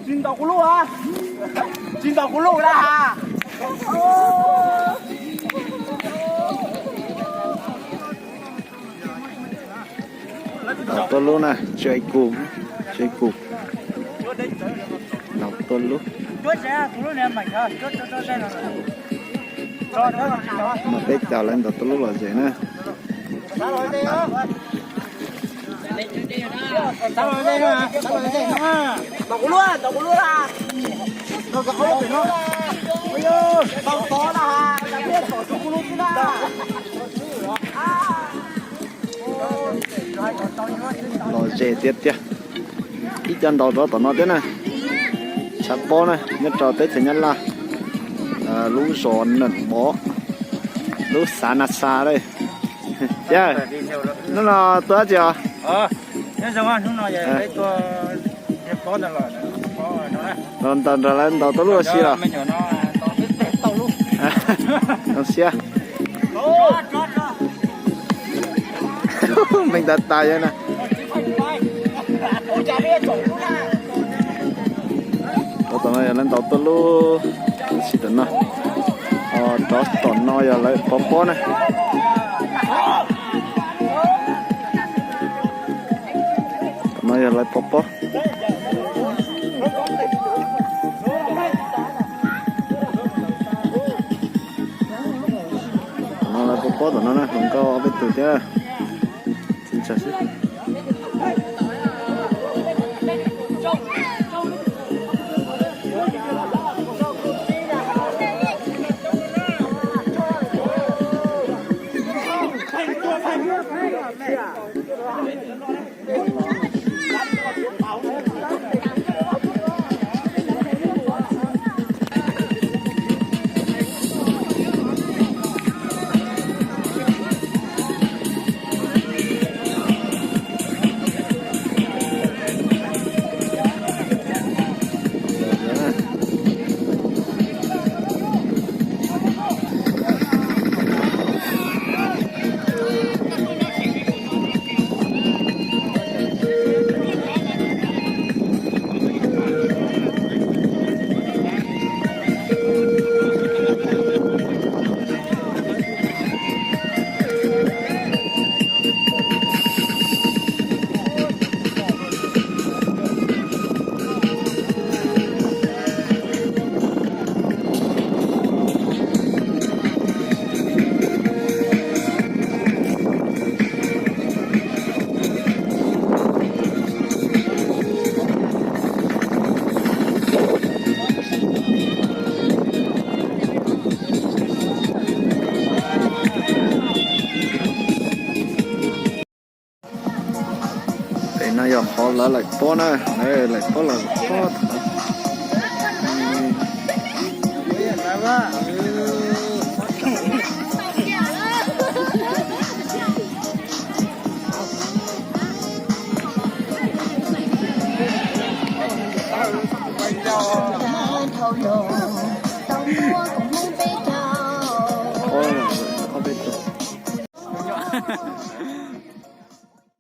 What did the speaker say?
Tsis ntaus kuv lub a, tsis ntaus kuv lub na. Ntaus tuaj lub na, tsw kuv, tsw kuv. Ntaus tuaj lub. Mas peb caug lawv ntaus tuaj lub lom zem na. Lom zem tiag tiag. Ib co ntaus rau tom no thiab na. Tshav pob na, nyob rau teb chaws Nyab Laj, lub zos Neem Mov, lub xav Na Xa lawm. Yawg, hnub no tua dab tsi os? Ntaus nraug lawv ntaus tau lub ua si los? Zoo siab. Meej tas tas yawg na. Tom no yog lawv ntaus tuaj lub, tab sis tom no, rov tom no yog lawv pov pob na. Tom no yog lawv pov pob. Tom no lawv pov pob tom no na, hluas nkauj ob peb tus thiab. Pem no yog qhov lawv laim pob na, lawv laim pob lawm pob.